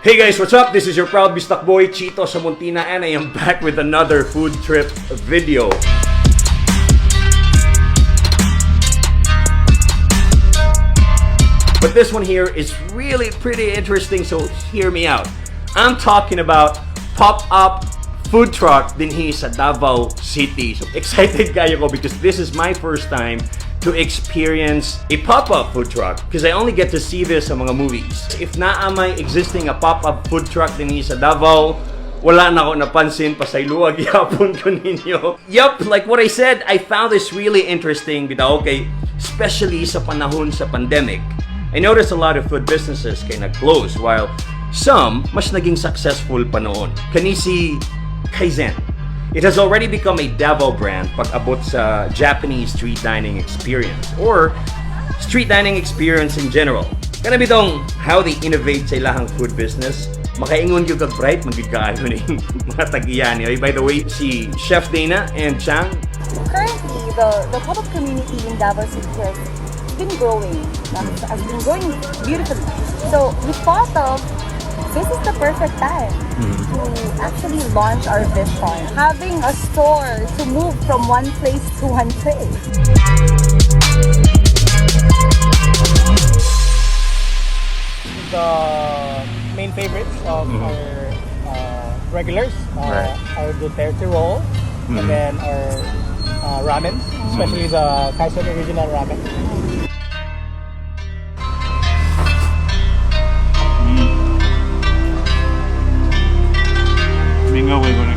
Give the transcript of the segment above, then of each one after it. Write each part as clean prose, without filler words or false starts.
Hey guys, what's up? This is your proud Bisdak boy, Chito Samontina, and I am back with another food trip video. But this one here is really pretty interesting, so hear me out. I'm talking about pop-up food truck dinhi sa Davao City. So excited kaayo ko because this is my first time to experience a pop-up food truck because I only get to see this sa mga movies. If naa may existing a pop-up food truck dinhi sa Davao, wala na ako napansin, pasayloa gyapon ko ninyo. Yup, like what I said, I found this really interesting bitaw kay especially sa panahon sa pandemic. I noticed a lot of food businesses kay nag-close while some mas naging successful pa noon. Kani si Kaizen. It has already become a Davao brand pag abot sa Japanese street dining experience or street dining experience in general. Kana bitong how they innovate sa ilahang food business, makaingon gyud kag bright man gyud kaayo ni mga tag-iya ni. Oy, by the way, si Chef Dana and Chang. Currently, the pop-up community in Davao City has been growing, has been growing beautifully. So we thought of this is the perfect time to actually launch our vision, having a store to move from one place to one place. The main favorites of our regulars, our Duterte roll, and then our ramen, especially the Kaizen original ramen. Mingaw kaayo ko ni.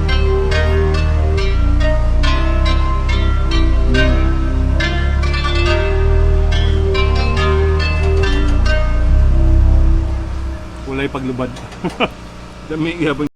Walay paglubad. Lami gyapon.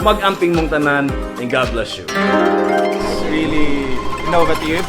Mag-amping mong tanan and God bless you. It's really innovative.